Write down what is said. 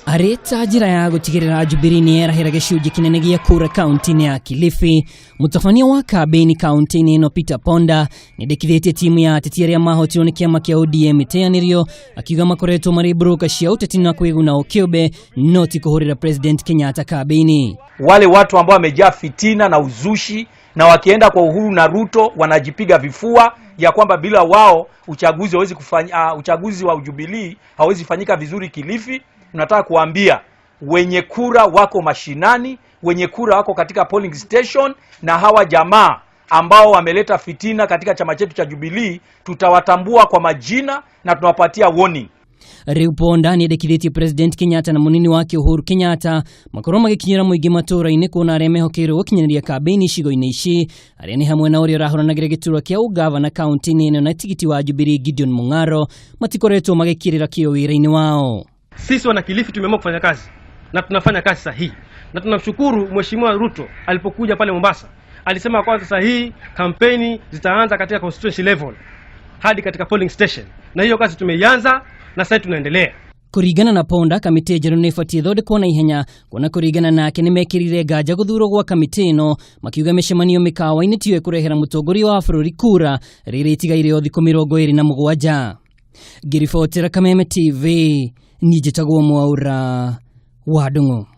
Arĩ ta njĩra ya gũtigĩrĩra Jubilee nĩ yerahĩra gĩcunjĩ kĩnene gĩa kura kaunti-inĩ ya Kilifi, mũtabania wa kambĩini kaunti-inĩ ĩno Peter Ponda nĩandĩkithĩtie timu ya ateti arĩa mahotirwo nĩ kĩama kĩa ODM ĩteanĩrio, akiuga makoretwo marĩ broka cia ũteti na kwĩguna o kĩũmbe no ti kũhũrĩra President Kenyatta kambĩini. Wale watu ambao wamejaa fitina na uzushi na wakienda kwa Uhuru na Ruto wanajipiga vifua ya kwamba bila wao uchaguzi hawezi kufanya, uchaguzi wa Jubilee hawezi fanyika vizuri Kilifi. Tunataka kuambia wenye kura wako mashinani, wenye kura wako katika polling station, na hawa jamaa ambao wameleta fitina katika chama chetu cha Jubilee tutawatambua kwa majina na tunawapatia warning. Rĩu Ponda nĩendekithĩtie President Kenyatta na mũnini wake Uhuru Kenyatta makorwo magĩkinyĩra mũingĩ matũũra-inĩ kuona arĩa mehokeirwo gũkinyanĩria kambĩini icigo-inĩ ici, arĩa nĩ hamwe na ũrĩa ũrahũranagĩra gĩturwa kĩa ũgavana kaunti-inĩ ĩno na tigiti wa Jubilee Gideon Mung'aro, matikoretwo magĩkĩrĩra kĩo wĩra-inĩ wao. Sisi wana Kilifi tumeamua kufanya kazi na tunafanya kazi sahihi, na tunamshukuru Mheshimiwa Ruto alipokuja pale Mombasa alisema kwanza sasa hii kampeni zitaanza katika constituency level hadi katika polling station, na hiyo kazi tumeianza na sasa tunaendelea. Kũringana na Ponda, kamĩtĩ njerũ nĩ ĩbatiĩ ĩthondekwo na ihenya, kuona kũringana nake nĩ mekĩrire nganja gũthurwo gwa kamĩtĩ ĩno, makiuga mĩcemanio mĩkawa-inĩ tiyo ĩkũrehera mũtongoria wa bũrũri kura rĩrĩa itigaire o thikũ 27. Ngĩribotera Kameme TV, niĩ njĩtagwo Mwaura wa Ndung'u.